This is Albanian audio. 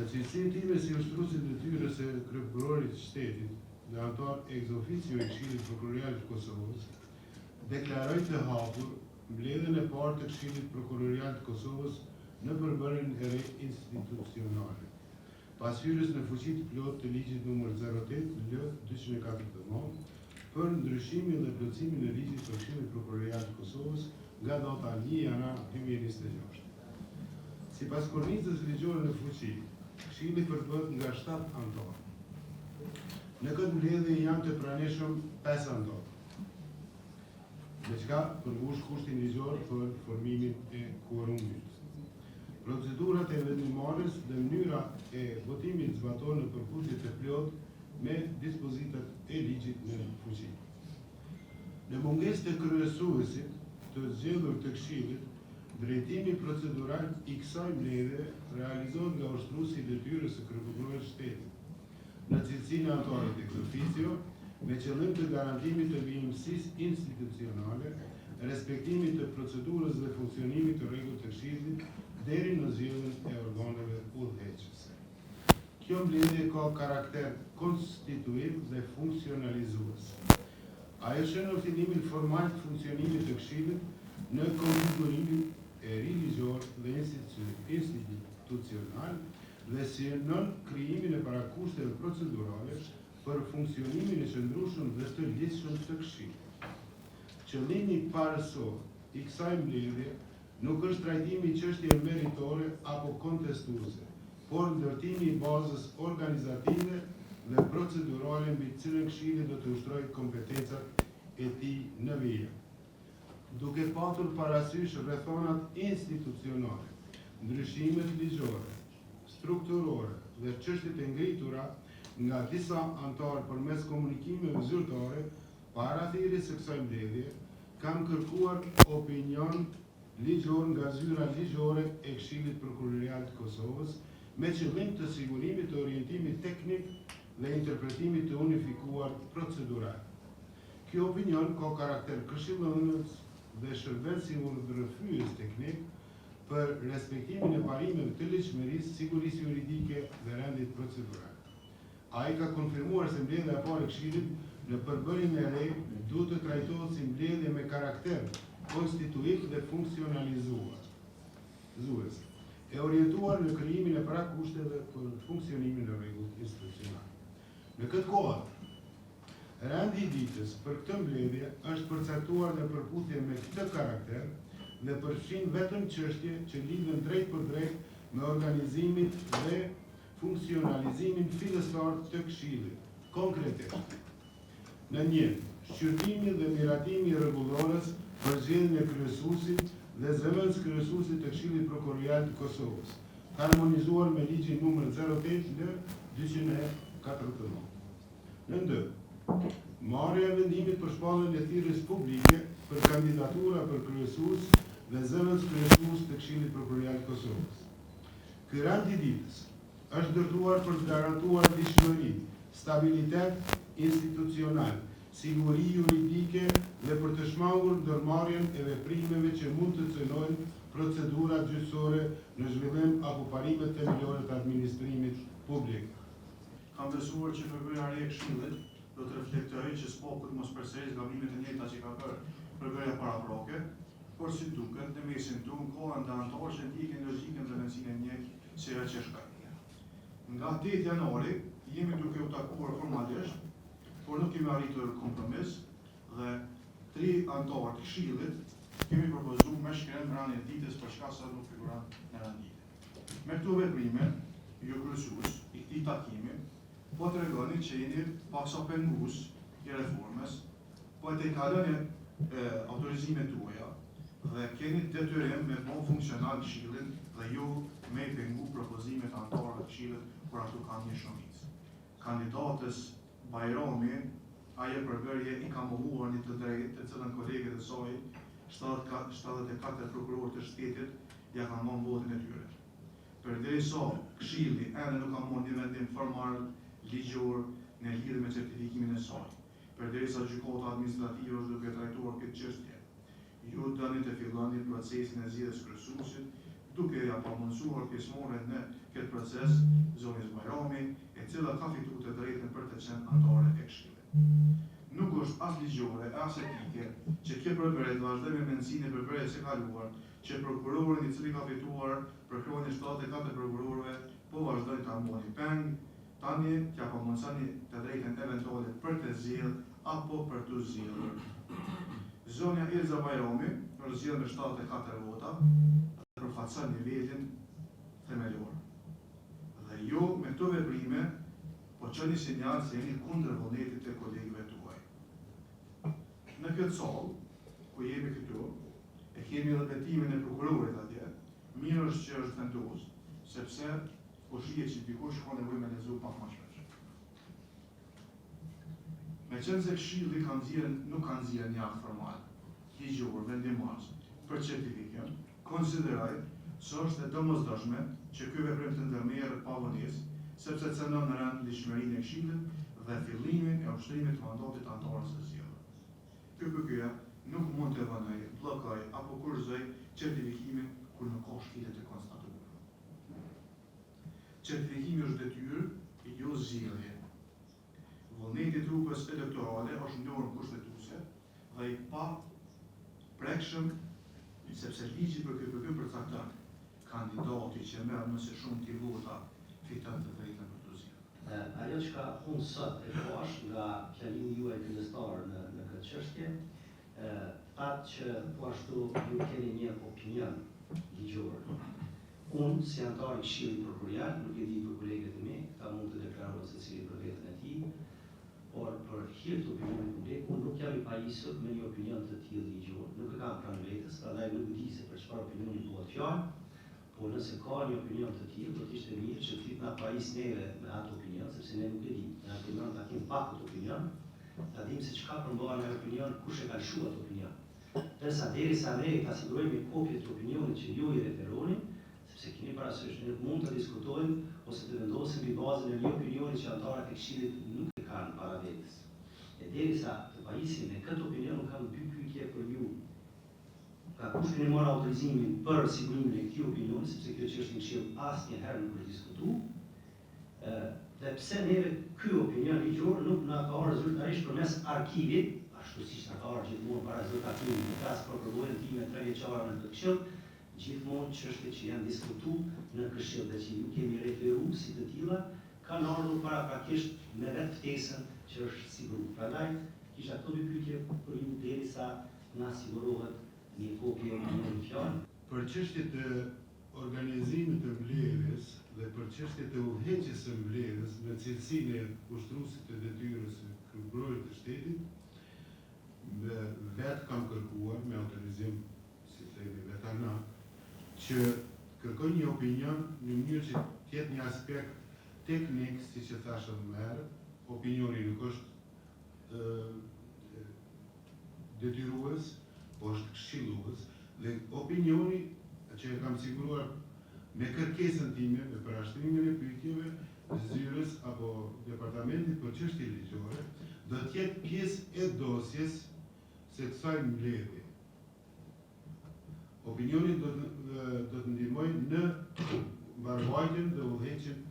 Në cilësinë time si ushtrues i detyrës së Kryeprokurorit të Shtetit dhe anëtar ex officio i Këshillit Prokurorial të Kosovës, deklaroj të hapur mbledhjen e parë të Këshillit Prokurorial të Kosovës në përbërjen e re institucionale, pas hyrjes në fuqi të plotë të Ligjit numër 08 L 249 për ndryshimin dhe plotësimin e Ligjit për Këshillin Prokurorial të Kosovës nga data 1 janar 2026. Sipas kornizës ligjore në fuqi, Këshilli përbëhet nga 7 anëtarë. Në këtë mbledhje janë të pranishëm 5 anëtarë, me çka përmbush kushtin ligjor për formimin e kuorumit. Procedurat e vendimmarrjes dhe mënyra e votimit zbatohen në përputhje të plotë me dispozitat e ligjit në fuqi. Në mungesë të kryesuesit të zgjedhur të Këshillit, drejtimi procedural i kësaj mbledhje realizohet nga ushtruesi i detyrës së Kryeprokurorit të Shtetit, në cilësinë e anëtarit ex officio, me qëllim të garantimit të vijimësisë institucionale, respektimit të procedurës dhe funksionimit të rregullt të Këshillit deri në zgjedhjen e organeve udhëheqëse. Kjo mbledhje ka karakter konstituiv dhe funksionalizues. Ajo shënon fillimin formal të funksionimit të Këshillit në konfigurimin e ri ligjor dhe institucional dhe synon krijimin e parakushteve procedurale për funksionimin e qëndrueshëm dhe të ligjshëm të Këshillit. Qëllimi parësor i kësaj mbledhje nuk është trajtimi i çështjeve meritore apo kontestuese, por ndërtimi i bazës organizative dhe procedurale mbi të cilën Këshilli do të ushtrojë kompetencat e tij në vijim. Duke patur parasysh rrethanat institucionale, ndryshimet ligjore, strukturore dhe çështjet e ngritura nga disa anëtarë përmes komunikimeve zyrtare para thirrjes së kësaj mbledhje, kam kërkuar opinion ligjor nga zyra ligjore e Këshillit Prokurorial të Kosovës me qëllim të sigurimit të orientimit teknik dhe interpretimit të unifikuar procedural. Ky opinion ka karakter këshillëdhënës dhe shërben si udhërrëfyes teknik për respektimin e parimeve të ligjshmërisë, sigurisë juridike dhe rendit procedural. Ai ka konfirmuar se mbledhja e parë e Këshillit në përbërjen e re duhet të trajtohet si mbledhje me karakter konstituiv dhe funksionalizues, e orientuar në krijimin e parakushteve për funksionimin e rregullt institucional. Në këtë kuadër, rendi i ditës për këtë mbledhje është përcaktuar në përputhje me këtë karakter dhe përfshin vetëm çështje që lidhen drejtpërdrejt me organizimin dhe funksionalizimin fillestar të Këshillit, konkretisht, në një, shqyrtimi dhe miratimi i rregullores për zgjedhjen e kryesuesit dhe zëvendëskryesuesit të Këshillit Prokurorial të Kosovës, të harmonizuar me Ligjin numër 08 L 249. Nën dy, marrja e vendimit për shpalljen e thirrjes publike për kandidatura për kryesues dhe zëvendëskryesues të Këshillit Prokurorial të Kosovës. Ky rend i ditës është ndërtuar për të garantuar ligjshmëri, stabilitet institucional, siguri juridike dhe për të shmangur ndërmarrjen e veprimeve që mund të cenojnë procedurat gjyqësore në zhvillim apo parimet themelore të administrimit publik. Kam besuar që përbërja e re e Këshillit do të reflektojë që SPAK-u të mos përsërisë gabimet e njëjta që ka bërë përbërja paraprake, por si duket, në mesin tonë ka ende anëtarë që ndjekin logjikën dhe mendësinë e njëjtë si ajo që shkoi. Nga 8 janari jemi duke u takuar formalisht, por nuk kemi arritur kompromis dhe tri anëtarë të Këshillit kemi propozuar me shkrim rendin e ditës për çka sot nuk figuron në rend dite. Me këto veprime, ju kryesues i këtij takimi, po tregoni që jeni paksa pengues i reformës, po e tejkaloni autorizimet tuaja dhe keni detyrim me bo funksional këshillin dhe ju me i pengu propozimet e anëtarëve të këshillit kur ato kanë një shumicë. Kandidates Bajrami, ajo përbërje i ka mohuar një të drejtë të cilën kolegët e saj, 74 prokurorë të shtetit, ja kanë dhënë votën e tyre. Përderisa Këshilli ende nuk ka marrë një vendim formal ligjor në lidhje me certifikimin e saj, përderisa Gjykata Administrative është duke trajtuar këtë çështje, ju doni të filloni procesin e zgjedhjes së kryesuesit, duke ia pamundësuar pjesëmarrjen në këtë proces zonjës Bajrami, e cila ka fituar të drejtën për të qenë anëtare e Këshillit. Nuk është as ligjore e as etike që kjo përbërje të vazhdojë me mendësinë e përbërjes së kaluar që prokurorin i cili ka fituar përkrahjen e 74 prokurorëve po vazhdojnë ta mbani peng, tani t'ia pamundësoni të drejtën eventuale për të zgjedhë apo për t'u zgjedhur. Zonja Ilza Bajrami është zgjedhur me 74 vota dhe përfaqëson nivelin themelor. Dhe ju me këto veprime po çoni sinjal se jeni kundër vullnetit të kolegëve tuaj. Në këtë sallë, ku jemi këtu, e kemi edhe betimin e prokurorit atje, mirë është që është vendosur, sepse po shihet që dikush ka nevojë me lexu pak më shpesh. Meqenëse Këshilli ka nxjerrë, nuk ka nxjerrë një akt formal, ligjor, vendimmarrës për certifikim, konsideroj se është e domosdoshme që ky veprim të ndërmerret pa vonesë, sepse cenon rëndë ligjshmërinë e Këshillit dhe fillimin e ushtrimit të mandatit të anëtares së zgjedhur. KPK-ja nuk mund të vonojë, bllokojë apo kushtëzojë certifikimin kur nuk ka shkelje të konstatuara. Certifikimi është detyrë, jo zgjedhje. Vullneti i trupës elektorale është normë kushtetuese dhe i paprekshëm sepse ligji për KPK përcakton kandidati që merr më së shumti vota fiton të drejtën për t'u zgjedhur. Ajo çka unë sot e pash nga fjalimi juaj fillestar në në këtë çështje, thatë që po ashtu ju keni një opinion ligjor. Unë, si anëtar i Këshillit Prokurorial, nuk e di për kolegët e mi, këta mund të deklarohen secili për veten e tij, por për hir të opinionit publik, unë nuk jam i pajisur me një opinion të tillë ligjor, nuk e kam pranë vetes, prandaj nuk di se për çfarë opinioni bëhet fjalë, por nëse ka një opinion të tillë, do të ishte mirë që ti të na pajisë neve me atë opinion, sepse ne nuk e dimë, ne na kemi marrë në takim pa këtë opinion, ta dimë se çka përmban ai opinion, kush e ka lëshuar atë opinion. Ndërsa derisa ne ta sigurojmë një kopje të opinionit që ju i referoni, sepse keni parasysh, ne nuk mund të diskutojmë ose të vendosim mbi bazën e një opinioni që anëtarët e Këshillit nuk e kanë para vetes. E derisa të pajisemi me këtë opinion, unë kam dy pyetje për ju. Nga kush keni marrë autorizimin për sigurimin e këtij opinioni, sepse kjo çështje në Këshill asnjëherë nuk është diskutuar, Dhe pse neve ky opinion ligjor nuk na ka ardhur zyrtarisht përmes arkivit, ashtu siç na ka ardhur gjithmonë para çdo takimi, në flas për përvojën time trevjeçare në këtë këshill, gjithmonë çështjet që janë diskutu në këshill dhe që ju kemi referu si të tilla, kanë ardhur paraprakisht me vetë ftesën që është siguru. Prandaj, kisha këto dy pyetje për ju derisa na sigurohet një kopje e opinionit në fjalë. Për çështje të organizimit të mbledhjes dhe për çështje të udhëheqjes së mbledhjes në cilësinë e ushtruesit të detyrës së Prokurorit të Shtetit, vetë kam kërkuar me autorizim, si themi vetanak, që kërkoj një opinion në mënyrë që të jetë një aspekt teknik, siç e thashë edhe më herët, opinioni nuk është detyrues, po është këshillues dhe opinioni që e kam siguruar me kërkesën time, me parashtrimin e pyetjeve, zyrës apo departamentit për çështje ligjore, do të jetë pjesë e dosjes së kësaj mbledhje. Opinioni do të do të ndihmojë në mbarëvajtjen dhe udhëheqjen.